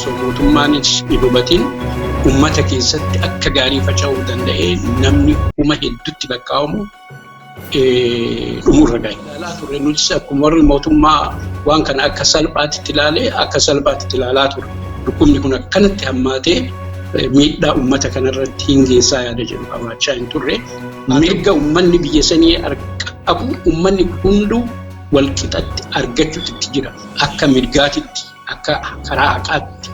osoo mootummaanis hin hubatin uummata keessatti akka gaarii faca'uu danda'ee namni kuma hedduutti lakkaa'amu dhumurra gahe. Ilaalaa turre nutis akkuma warri mootummaa waan kana akka salphaatti ilaalee akka salphaatti ilaalaa turre. Dhukkubni kun akkanatti hammaatee miidhaa uummata kanarratti hin geessaa yaada jedhu qabaachaa hin turre. Mirga uummanni biyya sanii qabu uummanni hunduu walqixatti argachuutti itti jira. Akka mirgaatitti, akka karaa haqaatti.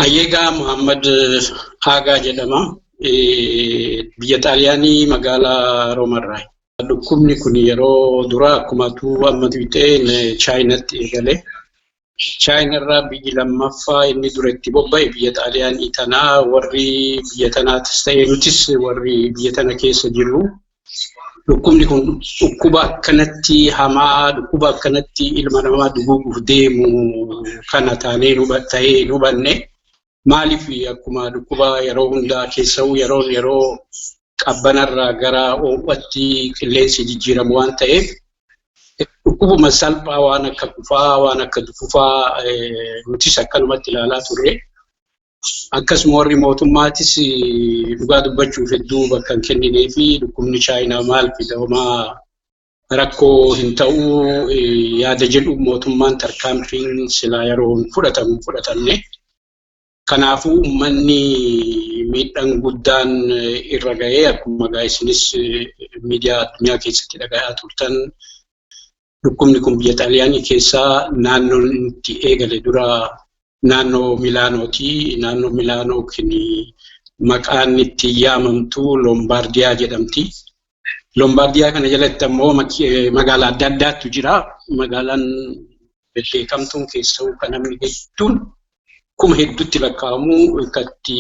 Ayyeegaa Muhammad Aagaa jedhama. Biyya Xaaliyaanii magaalaa Roomarraa. Dhukkubni kun yeroo duraa akkuma amma tuqxee Chaayinaatti eegale. Chaayinarraa biyyi lammaffaa inni dura itti bobba'e biyya Xaaliyaanii tanaa warri biyya tanaatis ta'e nutis warri biyya tana keessa jirru. Dhukkubni kun dhukkuba akkanatti hamaa, dhukkuba akkanatti ilma namaa duguuguuf deemu kana taanee ta'ee hin hubanne. Maaliif akkuma dhukkuba yeroo hundaa keessa'uu yeroon yeroo qabbanarraa gara ho'aatti qilleensi jijjiiramu waan ta'eef dhukkubuma salphaa waan akka qufaa, waan akka dufufaa nutis akkanumatti ilaalaa turre. Akkasuma warri mootummaatis dhugaa dubbachuuf hedduu bakka hin kenninee fi dhukkubni Chaayinaa maal fida homaa rakkoo hin ta'uu yaada jedhu mootummaan tarkaanfiin silaa yeroo fudhatamu hin fudhatamne. Kanaafuu uummanni miidhaan guddaan irra ga'ee akkuma isinis miidiyaa addunyaa keessatti dhaga'aa turtan dhukkubni kun biyya Xaaliyaanii keessaa naannoon itti eegale dura naannoo Milaanooti. Naannoo Milaanoo kun maqaan itti yaamamtu Lombaardiyaa jedhamti. Lombaardiyaa kana jalatti ammoo magaalaa adda addaatu jira. Magaalaan beekamtuun keessaa kan namni hedduun kuma hedduutti lakkaa'amu itti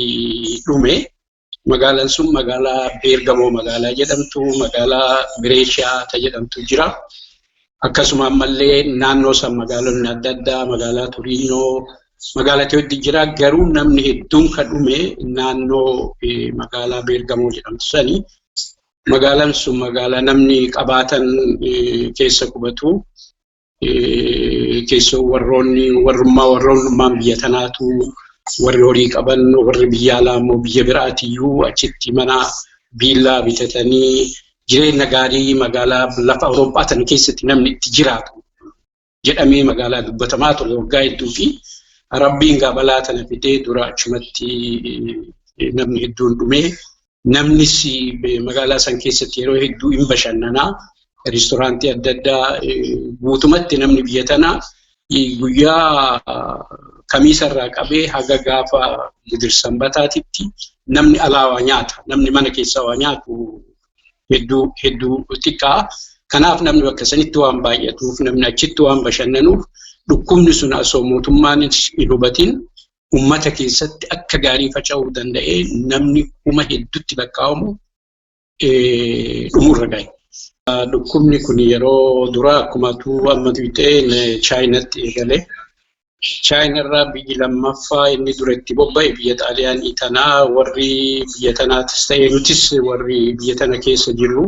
dhume. Magaalaan sun magaalaa Beergamoo magaalaa jedhamtu, magaalaa Bireeshiyaa jedhamtu jira. Akkasuma ammallee naannoo san magaalonni adda addaa magaalaa Turiinoo magaalaa hedduu jira. Garuu namni hedduun kan dhume naannoo magaalaa Beergamoo jedhamtu sani. Magaalaan sun magaalaa namni qabaatan keessa qubatu. Keessoo warroonni warrummaa warroonnummaan biyya tanaatu warri horii qaban warri biyya alaa immoo biyya biraatiyyuu achitti mana viillaa bitatanii jireenya gaarii magaalaa lafa Awurooppaa tana keessatti namni itti jiraatu jedhamee magaalaa dubbatamaa ture waggaa hedduu fi Rabbiin balaa tana fidee dura achumatti namni hedduun dhumee namnis magaalaa san keessatti yeroo hedduu hin bashannanaa. Reestooraantii adda addaa guutumatti namni biyya tanaa guyyaa kamiisarraa qabee haga gaafa gidirsanbataatitti namni alaa waa nyaata. Namni mana keessaa waa nyaatu hedduu hedduu xiqqaa. Kanaaf namni bakka sanitti waan baay'atuuf namni achitti waan bashannanuuf dhukkubni sun osoo mootummaanis hin hubatin uummata keessatti akka gaarii faca'uu danda'ee namni kuma hedduutti lakkaa'amu dhumurra gahe. Dhukkubni kun yeroo duraa akkuma amma tuqxee Chaayinaatti eegale. Chaayinarraa biyyi lammaffaa inni dura itti bobba'e biyya Xaaliyaanii tanaa warri biyya tanaatis ta'e nutis warri biyya tana keessa jirru.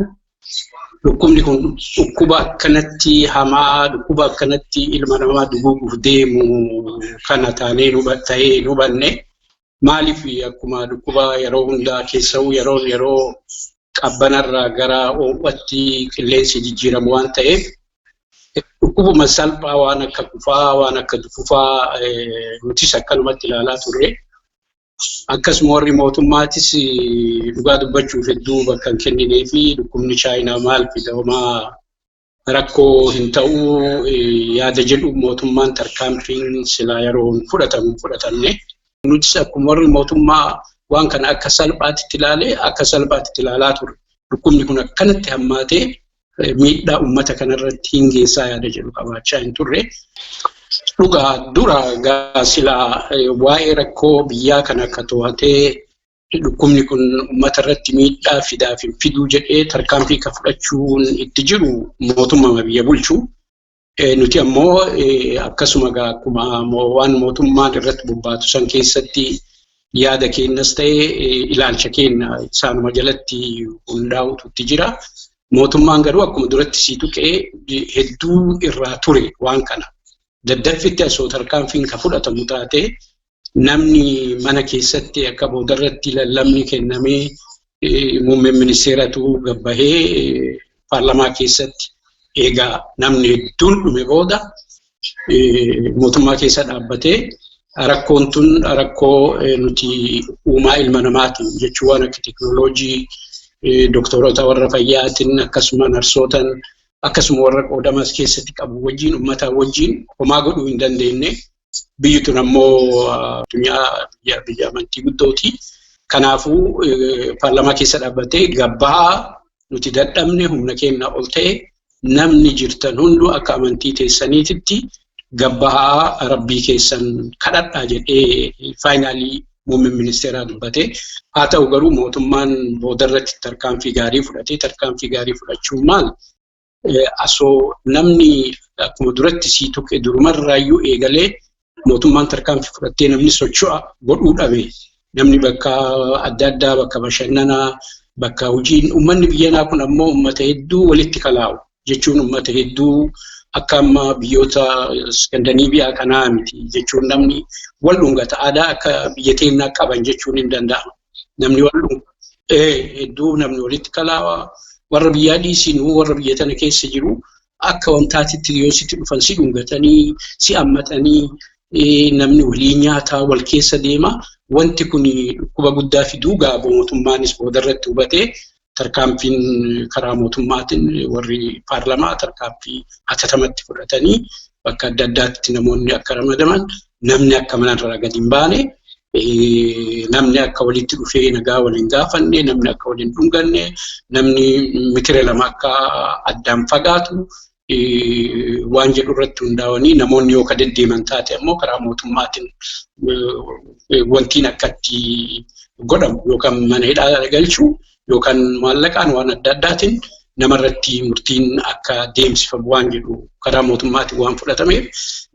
Dhukkubni kun dhukkuba akkanatti hamaa, dhukkuba akkanatti ilma namaa duguuguuf deemu kana taanee ta'ee hin hubanne. Maaliif akkuma dhukkuba yeroo hundaa keessa'uu yeroon yeroo qabbanarraa gara ho'aatti qilleensi jijjiiramu waan ta'eef dhukkubuma salphaa waan akka qufaa, waan akka dufufaa nutis akkanumatti ilaalaa turre. Akkasuma warri mootummaatis dhugaa dubbachuuf hedduu bakka hin kenninee fi dhukkubni Chaayinaa maal fida homaa rakkoo hin ta'uu yaada jedhu mootummaan tarkaanfiin silaa yeroo fudhatamu hin fudhatamne. Nutis akkuma warri mootummaa waan kana akka salphaatti ilaalee akka salphaatti ilaalaa turre. Dhukkubni kun akkanatti hammaatee miidhaa uummata kanarratti hin geessaa yaada jedhu qabaachaa hin turre. Dhugaa dura silaa waa'ee rakkoo biyyaa kana akka to'atee dhukkubni kun uummata irratti miidhaa fidaa fi fiduu jedhee tarkaanfii kan fudhachuun itti jiru mootummaa biyya bulchu. Nuti ammoo akkasuma akkuma waan mootummaan irratti bobbaatu san keessatti yaada keenyas ta'e ilaalcha keenya isaanuma jalatti hundaa'utu itti jira. Mootummaan garuu akkuma duratti sii tuqee hedduu irraa ture waan kana. Daddaffitti osoo tarkaanfiin kan fudhatamu taate namni mana keessatti akka boodarratti lallabni kennamee muummeen ministeeratu gabbahee paarlamaa keessatti eegaa namni hedduun dhume booda mootummaa keessa dhaabbatee rakkoon tun rakkoo nuti uumaa ilma namaatiin jechuun waan akka teekinooloojii doktoroota warra fayyaatiin akkasuma narsootaan akkasuma warra qoodamas keessatti qabu wajjin uummataa wajjin homaa godhuu hin dandeenye. Biyyi tun ammoo addunyaa biyya amantii guddooti. Kanaafuu paarlamaa keessa dhaabbatee gabbaa nuti dadhabne humna keenya ol ta'e namni jirtan hunduu akka amantii teessaniititti gabbaa rabbii keessan kadhadhaa jedhee faayinaalii muummeen ministeeraa dubbate. Haa ta'u garuu mootummaan boodarratti tarkaanfii gaarii fudhatee tarkaanfii gaarii fudhachuun maal? Asoo namni akkuma duratti sii tuqe durumarraayyuu eegalee mootummaan tarkaanfii fudhattee namni socho'a godhuu dhabe. Namni bakka adda addaa bakka bashannanaa bakka hojiin uummanni biyyanaa kun ammoo uummata hedduu walitti kalaa'u jechuun uummata hedduu akka amma biyyoota Iskandinaviyaa kanaa miti jechuun namni wal dhungata aadaa akka biyya teennaa qaban jechuun hin danda'amu. Namni wal hedduu namni walitti kalaa'a warra biyyaa dhiisinuu warra biyya tana keessa jiru akka wantaatitti yoo sitti dhufan si dhungatanii si hammatanii namni walii nyaataa wal keessa deema. Wanti kun dhukkuba guddaa fiduu gaaba mootummaanis boodarratti hubatee tarkaanfiin karaa mootummaatiin warri paarlamaa tarkaanfii hatatamatti fudhatanii bakka adda addaatti namoonni akka ramadaman namni akka manarraa gadi hin baane namni akka walitti dhufee nagaa waliin gaafanne namni akka waliin dhunganne namni mitira lama akka addaan fagaatu waan jedhu irratti hundaa'anii namoonni yoo ka deddeeman taate ammoo karaa mootummaatiin wantiin akkatti godhamu yookaan mana hidhaa galchuu yookaan maallaqaan waan adda addaatiin namarratti murtiin akka deemsifamu waan jedhu karaa mootummaatiin waan fudhatameef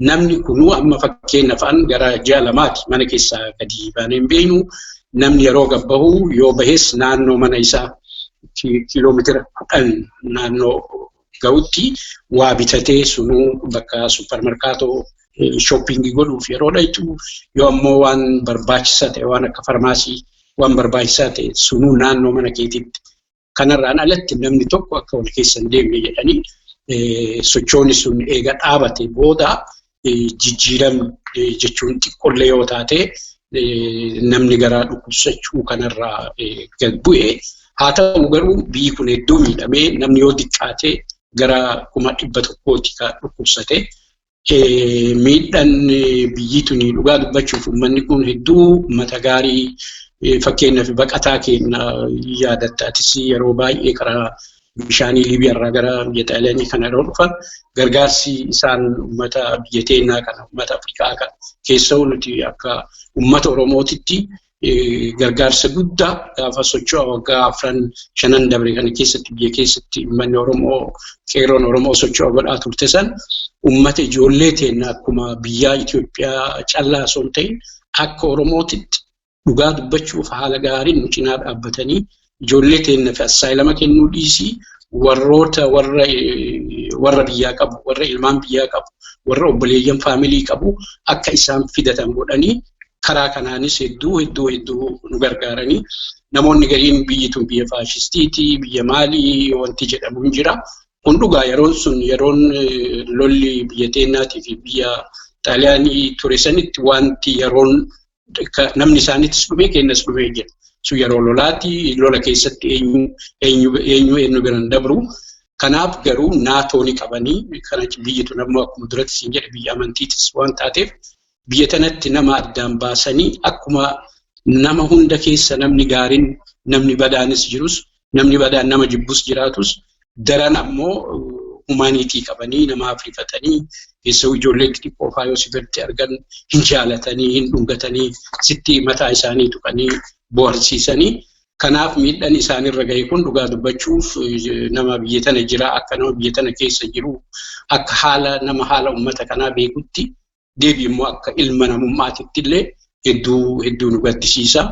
namni kunuu amma fakkeenyaaf gara ji'a lamaati mana keessaa gadi baanee hin beeknu namni yeroo gabbahu yoo bahes naannoo mana isaa kiiloomeetira 10 naannoo ga'utti waa bitatee sunuu bakka suppermarkaatoo shoppingii godhuuf yeroo dhayitu yoo ammoo waan barbaachisaa ta'e waan akka farmaasii waan barbaachisaa ta'e sunuu naannoo mana keetiitti. Kanarraan alatti namni tokko akka wal keessa hin deemne jedhanii sochooni sun eega dhaabate booda jijjiiramni jechuun xiqqoollee yoo taate namni garaa dhukkubsachuu kanarraa gad bu'e. Haa ta'u garuu biyyi kun hedduu miidhamee namni yoo xiqqaate gara 100,000 kan dhukkubsate. Miidhaan biyyi tuni dhugaa dubbachuuf uummanni kun hedduu uummata gaarii fakkeenyaaf baqataa keenya yaadattaatis yeroo baay'ee karaa bishaanii Liibiyaarraa gara biyya Xaaliyaanii kana yeroo dhufan gargaarsi isaan uummata biyya teenyaa kana uummata Afrikaa kana keessaa nuti akka uummata Oromootitti gargaarsa guddaa gaafa socho'a waggaa 4 5 dabre kana keessatti biyya keessatti uummanni Oromoo qeerroon Oromoo socho'a godhaa turte san uummata ijoollee teenna akkuma biyyaa Itoophiyaa callaa osoo hin ta'in akka Oromootitti dhugaa dubbachuuf haala gaariin nu cinaa dhaabbatanii ijoollee teenna fi assaayilama kennuu dhiisii warroota warra biyyaa qabu warra ilmaan biyyaa qabu warra obboleeyyan faamilii qabu akka isaan fidatan godhanii karaa kanaanis hedduu hedduu hedduu nu gargaaranii namoonni gariin biyyi tun biyya faashistiiti biyya maalii wanti jedhamu hin jira. Kun dhugaa yeroon sun yeroon lolli biyya teennaatii fi biyya Xaaliyaanii ture sanitti wanti yeroon namni isaanittis dhumee keenyas dhumee jira. Sun yeroo lolaati lola keessatti eenyu eenyu biraan dabru. Kanaaf garuu naatoo ni qabanii kana biyyi tun ammoo akkuma duratti siin jedhe biyya amantiitis waan taateef biyya tanatti nama addaan baasanii akkuma nama hunda keessa namni gaariin namni badaanis jirus namni badaan nama jibbus jiraatus daran ammoo humaaniitii qabanii namaaf rifatanii keessa ijoollee xixiqqoo fa'aa yoo si biratti argan hin jaalatanii hin dhungatanii sitti mataa isaanii tuqanii bohaarsiisanii. Kanaaf miidhaan isaanirra gahe kun dhugaa dubbachuuf nama biyya tana jira akka nama biyya tana keessa jiru akka haala nama haala uummata kanaa beekutti deebi immoo akka ilma namummaatitti illee hedduu hedduu nu gaddisiisa.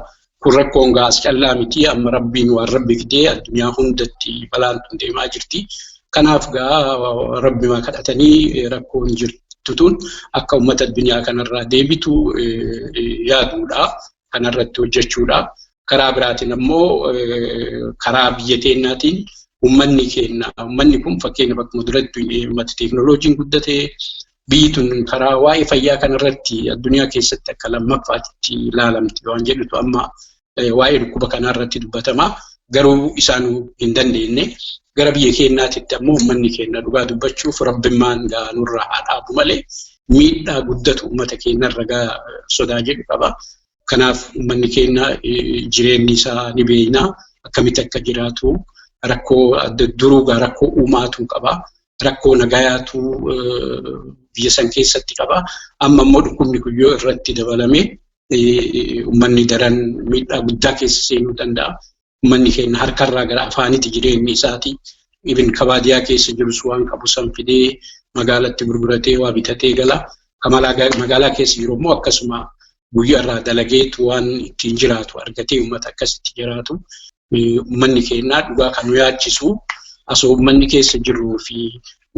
Kun rakkoon gaas callaa miti amma rabbiin waan rabbi fidee addunyaa hundatti balaan tun deemaa jirti. Kanaaf gaa rabbima kadhatanii rakkoon jirtu tun akka uummata addunyaa kanarraa deebitu yaaduudha. Kanarratti hojjechuudha. Karaa biraatiin ammoo karaa biyya teennaatiin uummanni keenya uummanni kun fakkeenyaaf akkuma duratti uummata teekinooloojiin guddatee biyyi tun karaa waa'ee fayyaa kanarratti addunyaa keessatti akka lammaffaatti ilaalamti waan jedhutu amma waa'ee dhukkuba kanarratti dubbatama. Garuu isaan hin dandeenye. Gara biyya keenyaatitti ammoo uummanni keenya dhugaa dubbachuuf rabbimmaan gaa nurraa haa dhaabu malee miidhaa guddatu uummata keenyarra gaa sodaa jedhu qaba. Kanaaf uummanni keenya jireenyi isaa ni beekna. Akkamitti akka jiraatu rakkoo duruu gaa rakkoo uumaatu qaba. Rakkoo nagayaatu biyya san keessatti qaba. Amma immoo dhukkubni kun yoo irratti dabalame uummanni daran miidhaa guddaa keessa seenuu danda'a. Uummanni keenya harkarraa gara afaanitti jireenyi isaati. Ibin kabaadiyaa keessa jirus waan qabu san fidee magaalatti gurguratee waa bitatee gala. Magaalaa keessa jiru immoo akkasuma guyyaarraa dalageetu waan ittiin jiraatu argatee uummata akkasitti jiraatu. Uummanni keenya dhugaa kan nu yaachisu asoo uummanni keessa jiruu fi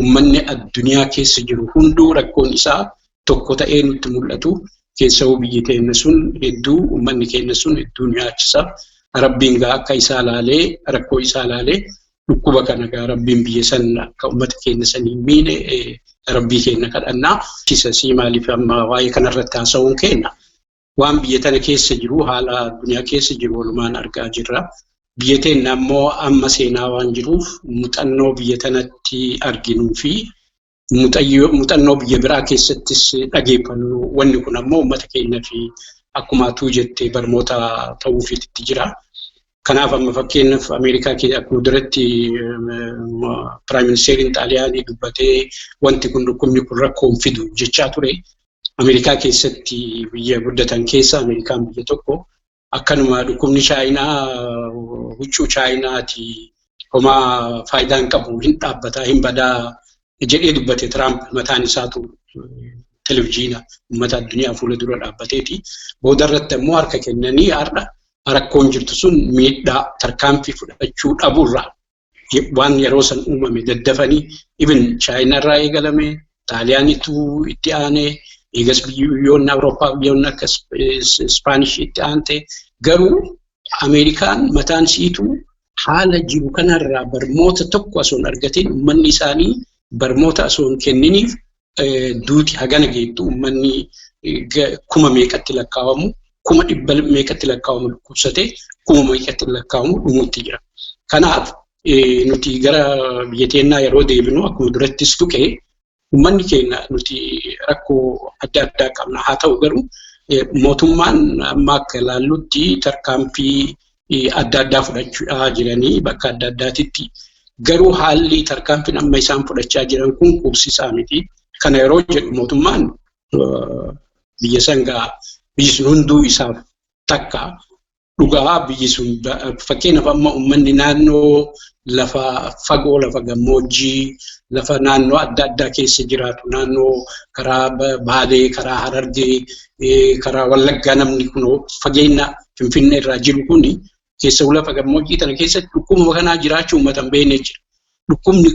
uummanni addunyaa keessa jiru hunduu rakkoon isaa tokko ta'ee nutti mul'atu. Keessawuu biyyi keenya sun hedduu uummanni keenya sun hedduu nu yaachisa. Rabbiin gaa akka isaa laalee rakkoo isaa laalee dhukkuba kana gaa rabbiin biyya san akka uummata keenya san hin miine rabbii keenya kadhannaa. Sii maaliif amma waa'ee kanarratti haasa'uun keenya waan biyya tana keessa jiru haala addunyaa keessa jiru walumaan argaa jirra. Biyya teenya ammoo amma seenaa waan jiruuf muuxannoo biyya tanatti arginuu fi muuxannoo biyya biraa keessattis dhageeffannu wanni kun ammoo uummata keenya fi akkuma atuu jettee barnoota ta'uufiitti jira. Kanaaf amma fakkeenyaaf Ameerikaa akkuma duratti Piraayim Ministeeriin Xaaliyaanii dubbatee wanti kun dhukkubni kun rakkoo hin fidu jechaa ture. Ameerikaa keessatti biyya guddatan keessa Ameerikaan biyya tokko akkanuma dhukkubni Chaayinaa huccuu Chaayinaati homaa faayidaa hin qabu hin dhaabbataa hin badaa jedhee dubbate Tiraamp mataan isaatu televizyiina uummata addunyaa fuula dura dhaabbateeti. Boodarratti ammoo harka kennanii har'a rakkoon jirtu sun miidhaa tarkaanfii fudhachuu dhabuurraa waan yeroo san uumame daddafanii ibin Chaayinaarraa eegalame Xaaliyaanitu itti aanee eegas biyyoonni Awurooppaa biyyoonni akka Ispaanish itti aante garuu Ameerikaan mataan siitu haala jiru kanarraa barmoota tokko osoo hin argatin uummanni isaanii barmoota osoo hin kenniniif duuti hagana geettu uummanni kuma meeqatti lakkaa'amu kuma dhibba meeqatti lakkaa'amu dhukkubsatee kuma meeqatti lakkaa'amu dhumuutti jira. Kanaaf nuti gara biyya teennaa yeroo deebinu akkuma durattis tuqee uummanni keenya nuti rakkoo adda addaa qabna. Haa ta'u garuu mootummaan amma akka ilaallutti tarkaanfii adda addaa fudhachaa jiranii bakka adda addaatitti garuu haalli tarkaanfiin amma isaan fudhachaa jiran kun quubsisaa miti. Kana yeroo jedhu mootummaan biyya sangaa biyyi sun hunduu isaaf takka dhugaa biyyi sun fakkeenyaaf amma uummanni naannoo lafa fagoo lafa gammoojjii lafa naannoo adda addaa keessa jiraatu naannoo karaa Baalee karaa Harargee karaa Wallaggaa namni kun fageenya Finfinnee irraa jiru kuni keessa lafa gammoojjii tana keessatti dhukkubuma kanaa jiraachuu uummata hin beekne jira. Dhukkubni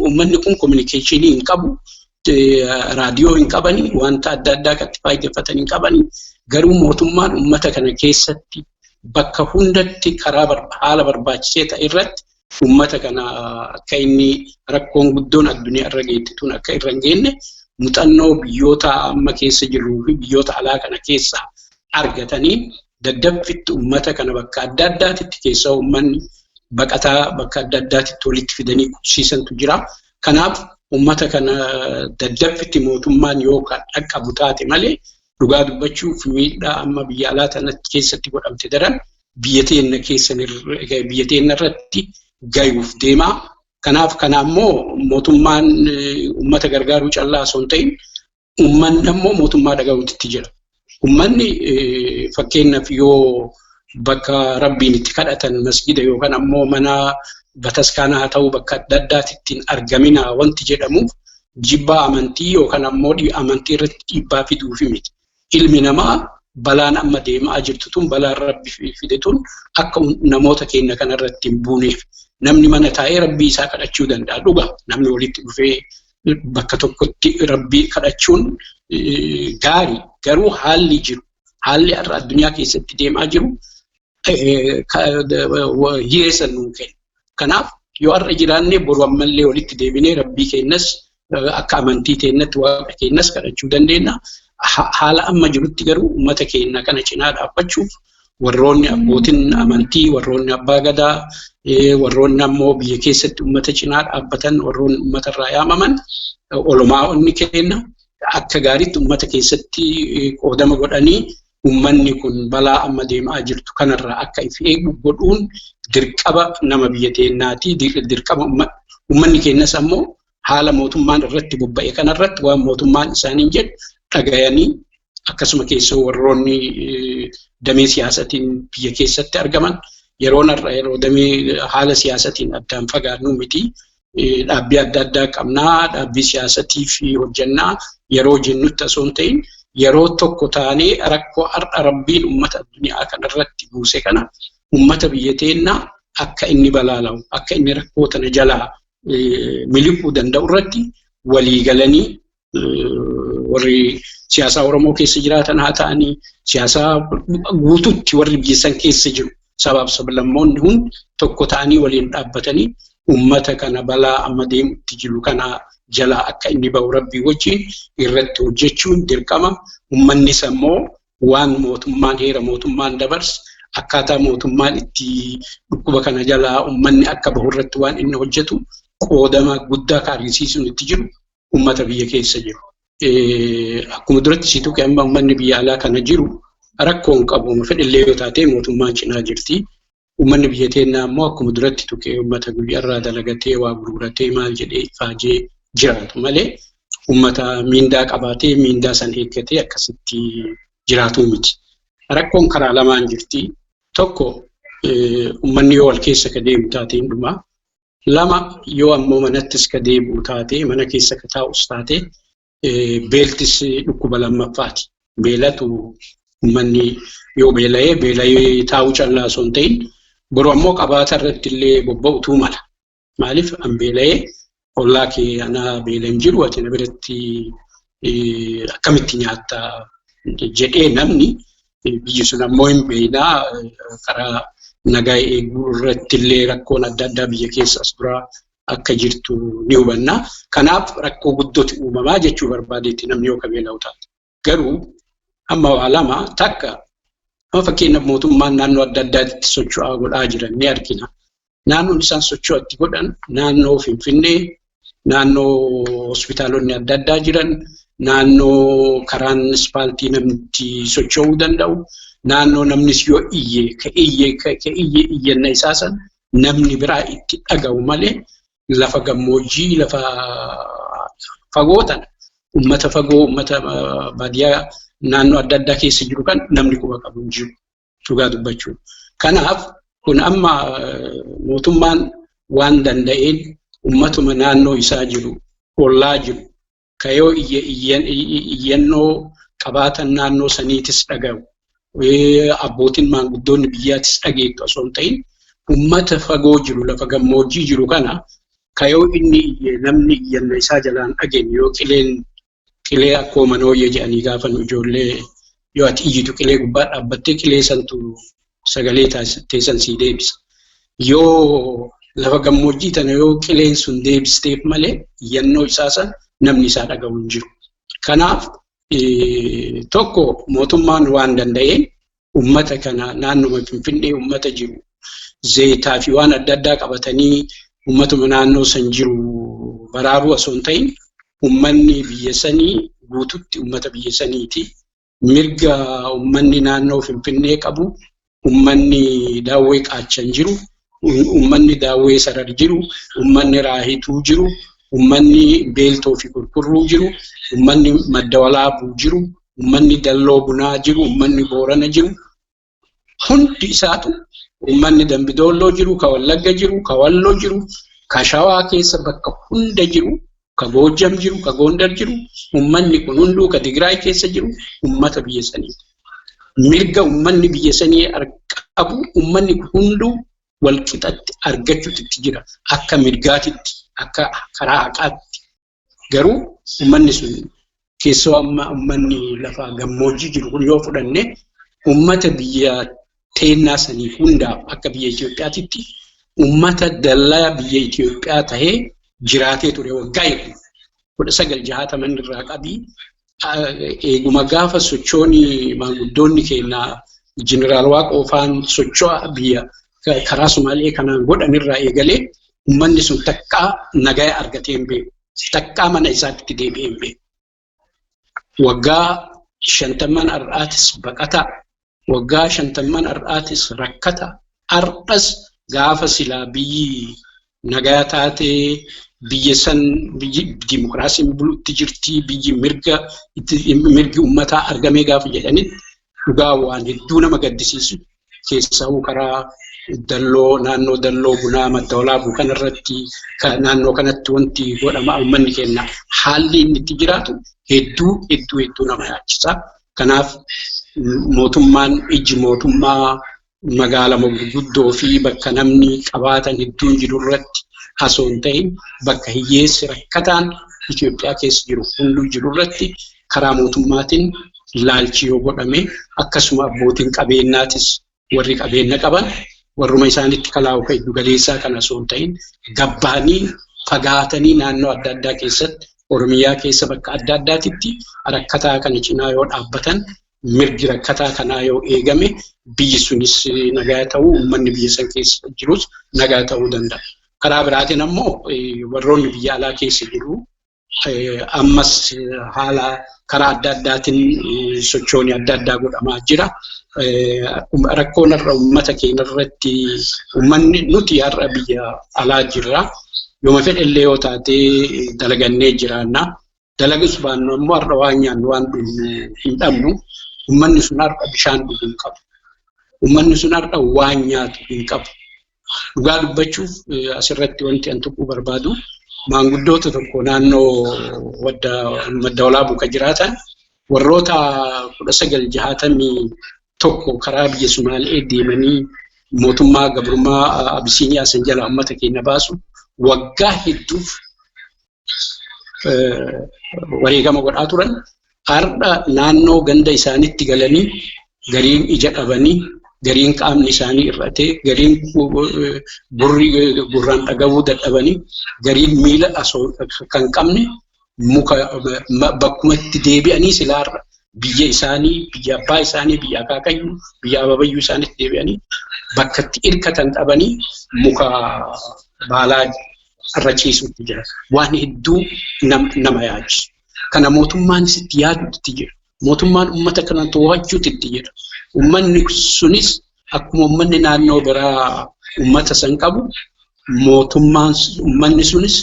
uummanni kun kominikeeshinii hin qabu. Raadiyoo hin qabani wanta adda addaa kan itti fayyadamatan hin qabani garuu mootummaan uummata kana keessatti bakka hundatti karaa haala barbaachisee ta'e irratti uummata kana akka inni rakkoon guddoon addunyaa irra geette tun akka irra hin geenye muuxannoo biyyoota amma keessa jirruu fi biyyoota alaa kana keessa argatanii daddaffitti uummata kana bakka adda addaatitti keessa uummanni baqataa bakka adda addaatitti walitti fidanii qubsiisantu jira. Kanaaf uummata kana daddaffitti mootummaan yoo kan dhaqqabu taate malee dhugaa dubbachuuf miidhaa amma biyya alaa tanatti keessatti godhamte daran biyya teenya keessa biyya teenya irratti gayuuf deema. Kanaaf kana ammoo mootummaan uummata gargaaruu callaa osoo hin ta'in uummanni ammoo mootummaa dhaga'uutti jira. Uummanni fakkeenyaaf yoo bakka rabbiin itti kadhatan masgida yookaan ammoo mana bataskaanaa haa ta'u bakka adda addaatti ittiin argamina wanti jedhamuuf jibbaa amantii yookaan ammoo amantii irratti dhiibbaa fiduufi miti. Ilmi namaa Balaan amma deemaa jirtu tun balaan rabbi fide tun akka namoota keenya kanarratti hin buuneef namni mana taa'ee rabbii isaa kadhachuu danda'a. Dhuga namni walitti dhufee bakka tokkotti rabbii kadhachuun gaarii garuu haalli jiru haalli har'a addunyaa keessatti deemaa jiru hireessa nuu kenna. Kanaaf yoo har'a jiraanne boru ammallee walitti deebinee rabbii keenyas akka amantii teenyatti waaqa keenyas kadhachuu dandeenya. Haala amma jirutti garuu uummata keenya kana cinaa dhaabbachuuf warroonni abbootiin amantii, warroonni abbaa gadaa, warroonni ammoo biyya keessatti uummata cinaa dhaabbatan, warroonni uummatarraa yaamaman olumaa'onni keenya akka gaariitti uummata keessatti qoodama godhanii uummanni kun balaa amma deemaa jirtu kanarraa akka if eegu godhuun dirqama nama biyya teenyaati. Dirqama uummanni keenyas ammoo haala mootummaan irratti bobba'e kanarratti waan mootummaan isaaniin jedhu dhagayanii akkasuma keessoo warroonni damee siyaasatiin biyya keessatti argaman yeroon har'a yeroo damee haala siyaasatiin addaan fagaannu miti. Dhaabbii adda addaa qabnaa, dhaabbii siyaasatiif hojjannaa yeroo jennutti osoo hin ta'in yeroo tokko taanee rakkoo har'a rabbiin uummata addunyaa kanarratti buuse kana uummata biyya teennaa akka inni balaalawu, akka inni rakkoo tana jalaa miliquu danda'u irratti walii galanii warri siyaasaa Oromoo keessa jiraatan haa ta'anii siyaasaa guutuutti warri biyya san keessa jiru sabaaf sablammoonni hundi tokko ta'anii waliin dhaabbatanii uummata kana balaa amma deemutti jiru kana jalaa akka inni bahu rabbii wajjin irratti hojjechuun dirqama. Uummannis ammoo waan mootummaan heera mootummaan dabarse akkaataa mootummaan itti dhukkuba kana jalaa uummanni akka bahu irratti waan inni hojjetu qoodama guddaa kan argisiisuun itti jiru uummata biyya keessa jiru. Akkuma duratti si tuqe amma uummanni biyya alaa kana jiru rakkoo hin qabu. Fedhillee yoo taate mootummaan cinaa jirti. Uummanni biyya teenyaa ammoo akkuma duratti tuqe uummata guyyaarraa dalagatee waa gurguratee maal jedhee ifaajee jiraatu malee uummata miindaa qabaatee miindaa san eeggatee akkasitti jiraatu miti. Rakkoon karaa lamaan jirti. Tokko uummanni yoo wal keessa ka deemu taate hin dhumaa. Lama yoo ammoo manattis ka deebi'u taate mana keessa ka taa'us taate beeltis dhukkuba lammaffaati. Beelatu uummanni yoo beela'ee beela'ee taa'uu callaa osoo hin ta'in boru ammoo qabaata irratti illee bobba'utu mala. Maaliif an beela'ee ollaa kee anaa beela hin jiru ati na biratti akkamitti nyaatta jedhee namni biyyi sun ammoo hin beeknaa karaa nagaa eeguu irratti illee rakkoon adda addaa biyya keessa as duraa akka jirtu ni hubanna. Kanaaf rakkoo guddootu uumamaa jechuu barbaadeetti namni yoo qabeela'u taate. Garuu amma waa lama takka amma fakkeenyaaf mootummaan naannoo adda addaatti socho'aa godhaa jiran ni argina. Naannoon isaan socho'aa itti godhan naannoo Finfinnee, naannoo hospitaalonni adda addaa jiran, naannoo karaan ispaaltii namni socho'uu danda'u, naannoo namnis yoo iyye ka iyye ka iyye iyyanna isaa san namni biraa itti dhaga'u malee lafa gammoojjii lafa fagoo tana uummata fagoo uummata baadiyyaa naannoo adda addaa keessa jiru kan namni quba qabu hin jiru dhugaa dubbachuu. Kanaaf kun amma mootummaan waan danda'een uummatuma naannoo isaa jiru ollaa jiru kayoo iyyannoo qabaatan naannoo saniitis dhaga'u. Abbootiin maanguddoonni biyyaatis dhageettu osoo hin ta'in uummata fagoo jiru lafa gammoojjii jiru kana kayoo inni namni iyyanna isaa jalaan dhageenye yoo qileen qilee akkoo manooyye jedhanii gaafa nu ijoollee yoo ati iyyitu qilee gubbaa dhaabbattee qilee santu sagalee teessan sii deebisa. Yoo lafa gammoojjii tana yoo qileen sun deebisteef malee iyyannoo isaa san namni isaa dhaga'u hin jiru. Kanaaf tokko mootummaan waan danda'een uummata kana naannoma Finfinnee uummata jiru zayitaa fi waan adda addaa qabatanii uummatuma naannoo san jiru baraaruu osoo hin ta'in uummanni biyya sanii guututti uummata biyya saniiti. Mirga uummanni naannoo Finfinnee qabu, uummanni Daawwee Qaachan jiru, uummanni Daawwee Sarar jiru, uummanni Raahituu jiru, uummanni Beeltoo fi Kurkurruu jiru, uummanni Madda Walaabuu jiru, uummanni Dalloo Bunaa jiru, uummanni Boorana jiru. Hundi isaatu uummanni Dambidoolloo jiru, ka Wallagga jiru, ka Walloo jiru, ka Shawaa keessa bakka hunda jiru, ka Goojam jiru, ka Gondar jiru, uummanni kun hunduu ka Tigraay keessa jiru, uummata biyya saniiti. Mirga uummanni biyya sanii qabu uummanni hunduu walqixatti argachuutu itti jira. Akka mirgaatitti, akka karaa haqaatti. Garuu uummanni sun keessoo amma uummanni lafa gammoojjii jiru kun yoo fudhanne uummata biyya teennaa sanii hundaaf akka biyya Itoophiyaatitti uummata dallaa biyya Itoophiyaa tahee jiraatee ture waggaa hedduu 1960 irraa qabii eeguma gaafa sochooni maanguddoonni keenya Jeneraal Waaqoo faan socho'a biyya karaa Sumaalee kanaan godhan irraa eegalee uummanni sun takkaa nagaa argatee hin beeku. Takkaa mana isaatti deebi'ee hin beeku. Waggaa 50 har'aatis baqataa, waggaa 50 har'aatis rakkataa, har'as gaafa silaa biyyi nagaa taatee biyya san biyyi dimokiraasiin bulutti jirti, biyyi mirgi uummataa argamee gaafa jedhanitti dhugaa waan hedduu nama gaddisiisu keessaa karaa dalloo naannoo dalloo bunaa madda walaabuu kanarratti naannoo kanatti wanti godhama uummanni keenya haalli inni itti jiraatu hedduu hedduu hedduu nama yaachisa. Kanaaf mootummaan ijji mootummaa magaalaa gurguddoo fi bakka namni qabaatan hedduun jiru irratti osoo hin ta'in bakka hiyyeessi rakkataan Itoophiyaa keessa jiru hunduu jiru irratti karaa mootummaatiin laalchi yoo godhame akkasuma abbootiin qabeenyaatis warri qabeenya qaban warruma isaanitti kalaa'u kan giddu galeessaa kana osoo hin ta'in gabbaanii fagaatanii naannoo adda addaa keessatti Oromiyaa keessa bakka adda addaatitti rakkataa kana cinaa yoo dhaabbatan mirgi rakkataa kanaa yoo eegame biyyi sunis nagaa ta'uu uummanni biyya san keessa jirus nagaa ta'uu danda'a. Karaa biraatiin ammoo warroonni biyya alaa keessa jiru ammas haala karaa adda addaatiin sochooni adda addaa godhamaa jira. Rakkoon har'a uummata keenya irratti uummanni nuti har'a biyya alaa jirra. Yooma fedhe illee yoo taate dalagannee jiraanna. Dalagus baannu ammoo har'a waan nyaannu waan dhugnu hin dhabnu. Uummanni sun har'a bishaan dhuguu hin qabu. Uummanni sun har'a waan nyaatu hin qabu. Dhugaa dubbachuuf asirratti wanti an tuquu barbaadu maanguddoota tokko naannoo madda walaabuu kan jiraatan warroota 1961 karaa biyya Sumaalee deemanii mootummaa gabrummaa Abisiiniyaa san jala uummata keenya baasu waggaa hedduuf wareegama godhaa turan. Har'a naannoo ganda isaanitti galanii gariin ija dhabanii gariin qaamni isaanii hir'atee gariin gurraan dhagahuu dadhabanii gariin miila osoo kan qabne muka bakkumatti deebi'anii silaarra biyya isaanii biyya abbaa isaanii biyya akaakayyuu biyya ababayyuu isaaniitti deebi'anii bakka itti hirkatan dhabanii muka baalaa irra ciisutti jira. Waan hedduu nama yaachisu. Kana mootummaanis itti yaaduutti jira. Mootummaan uummata kana to'achuutti itti jira. Uummanni sunis akkuma uummanni naannoo biraa uummata san qabu mootummaan uummanni sunis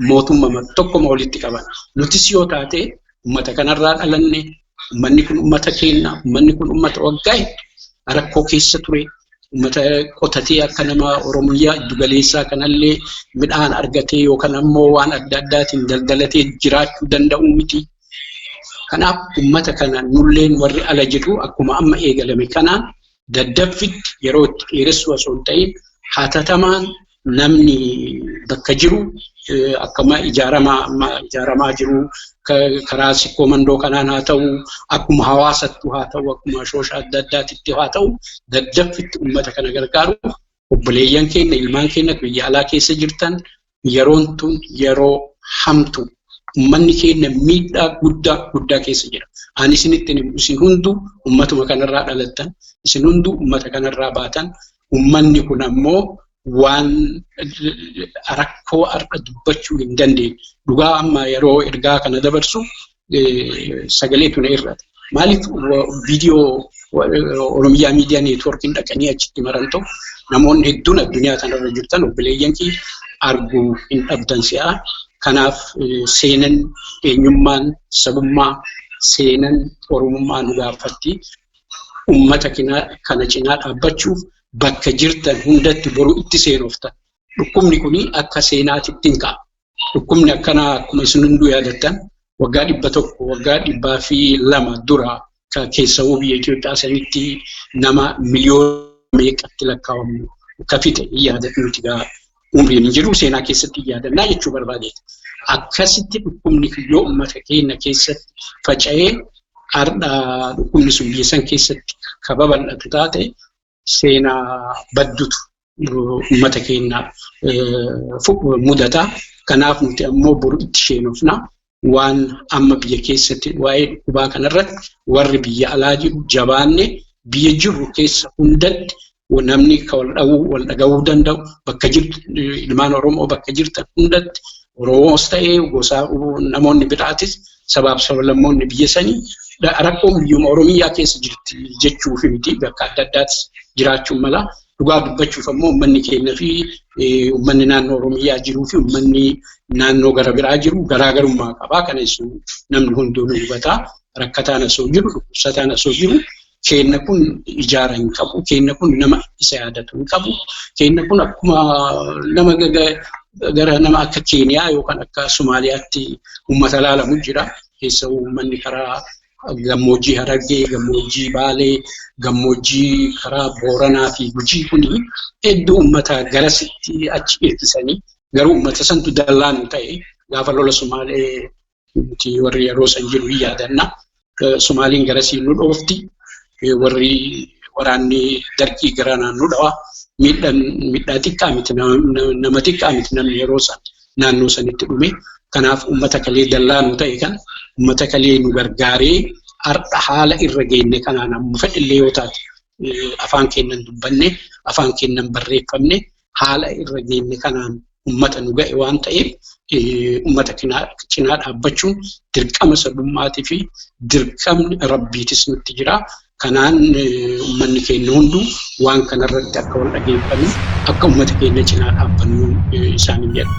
mootummaa tokkoma walitti qaban. Nutis yoo taate uummata kanarraa dhalanne uummanni kun uummata keenya uummanni kun uummata waggaa rakkoo keessa ture. Uummata qotatee akka nama Oromiyaa giddugaleessaa kanallee midhaan argatee yookaan ammoo waan adda addaatiin daldalatee jiraachuu danda'u miti. Kanaaf uummata kana nulleen warri ala jiru akkuma amma eegalame kanaan daddaffitti yeroo itti dheeressuu osoo hin ta'in hatatamaan namni bakka jiru akkuma ijaaramaa jiru karaa sikkoo mandoo kanaan haa ta'u akkuma hawaasattu haa ta'u akkuma shoosha adda addaatitti haa ta'u daddaffitti uummata kana gargaaruuf obboleeyyan keenya ilmaan keenya biyya alaa keessa jirtan yeroon tun yeroo hamtu uummanni keenya miidhaa guddaa guddaa keessa jira. Ani isinitti himu isin hunduu uummatuma kanarraa dhalattan isin hunduu uummata kanarraa baatan uummanni kun ammoo waan rakkoo har'a dubbachuu hin dandeenye. Dhugaa amma yeroo ergaa kana dabarsu sagalee tuna irratti. Maaliif viidiyoo Oromiyaa miidiyaa neetwoorkiin dhaqanii achitti maran ta'u namoonni hedduun addunyaa kanarra jirtan obboleeyyan kiyya arguu hin dhabdan si'a. Kanaaf seenan eenyummaan sabummaa seenan Oromummaa nu gaafatti. Uummata kana cinaa dhaabbachuuf bakka jirtan hundatti boruu itti seenoftan. Dhukkubni kun akka seenaatitti hin ka'a. Dhukkubni akkanaa akkuma isin hunduu yaadattan waggaa 100 waggaa 200 dura Keessawuu biyya Itoophiyaa sanitti nama miliyoona meeqatti lakkaa'amu ka fixe hin yaadatu nuti gaa umriin hin jiru seenaa keessatti hin yaadannaa jechuu barbaadeeti. Akkasitti dhukkubni yoo uummata keenya keessatti faca'ee har'a dhukkubni sun biyya san keessatti ka babal'atu taate seenaa baddutu uummata keenya mudata. Kanaaf nuti ammoo boru itti sheenofna. Waan amma biyya keessatti waa'ee dhukkubaa kanarratti warri biyya alaa jiru jabaanne biyya jirru keessa hundatti namni ka wal dhaga'uu wal dhaga'uu danda'u bakka jirtu ilmaan Oromoo bakka jirtan hundatti Oromoos ta'ee gosa namoonni biraatis sabaaf sablammoonni biyya sanii rakkoon biyyuma Oromiyaa keessa jirti jechuuf miti bakka adda addaattis jiraachuun mala. Dhugaa dubbachuuf ammoo uummanni keenya fi uummanni naannoo Oromiyaa jiruu fi uummanni naannoo gara biraa jiru garaagarummaa qaba. Kana jechuun namni hunduu ni hubata. Rakkataan osoo jiru, dhukkubsataan osoo jiru keenya kun ijaara hin qabu. Keenya kun nama isa yaadatu hin qabu. Keenya kun akkuma nama gara nama akka Keeniyaa yookaan akka Somaaliyaatti uummata laalamu jira. Keessa uummanni karaa gammoojjii Harargee, gammoojjii Baalee, gammoojjii karaa Booranaa fi Gujii kuni hedduu uummata garasitti achi hirkisanii garuu uummata santu dallaa nu ta'e gaafa lola Sumaalee nuti warri yeroo san jiru hin yaadanna. Sumaaliin garasii nu dhoofti. Warri waraanni dargii gara naannoo dhawa. Miidhaa xiqqaa miti nama xiqqaa miti namni yeroo san naannoo sanitti dhume. Kanaaf uummata kalee dallaa nu ta'e kan uummata kalee nu gargaaree har'a haala irra geenye kanaan amma fedhillee yoo taate afaan keenyan dubbanne afaan keenyan barreeffamne haala irra geenye kanaan uummata nu ga'e waan ta'eef uummata cinaa dhaabbachuun dirqama sabummaatii fi dirqamni rabbiitis nutti jira. Kanaan uummanni keenya hunduu waan kanarratti akka wal dhageeffannu akka uummata keenya cinaa dhaabbannu isaaniin jedha.